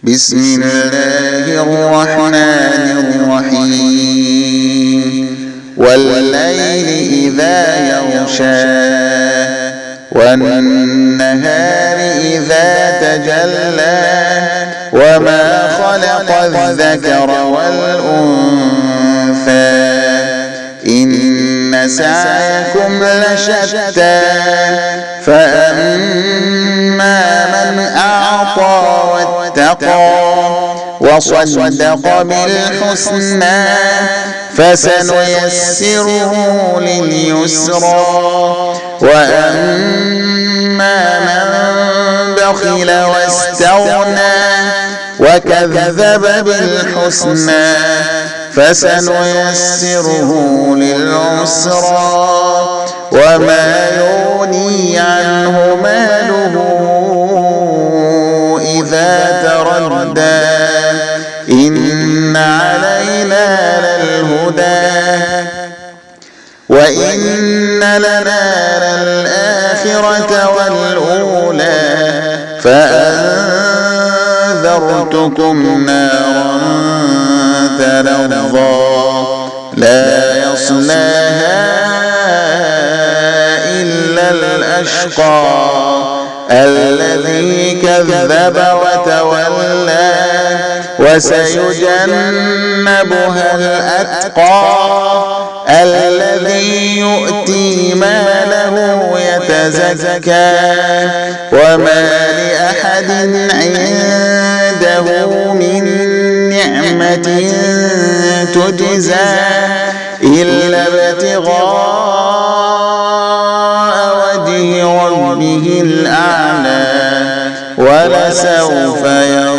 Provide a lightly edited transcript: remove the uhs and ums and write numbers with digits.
بسم الله الرحمن الرحيم. والليل إذا يغشى، والنهار إذا تجلى، وما خلق الذكر والأنثى، إن سعيكم لشتى. فأما من أعطى واتقى وصدق بالحسنى فسنيسره لليسرى. وأما من بخل واستغنى وكذب بالحسنى فسنيسره للعسرى. وما يغني عنه ماله إذا تردى. إن علينا للهدى، وإن لنا للآخرة والأولى. فأنذرتكم نارا تلظى لا يصلاها إلا الأشقى الذي كذب وتولى. وسيجنبها الأتقى الذي يؤتي ماله يتزكى. وما لأحد عنده من نعمة تجزى إلا ابتغاء وجه ربه الأعلى. ولسوف يرضى.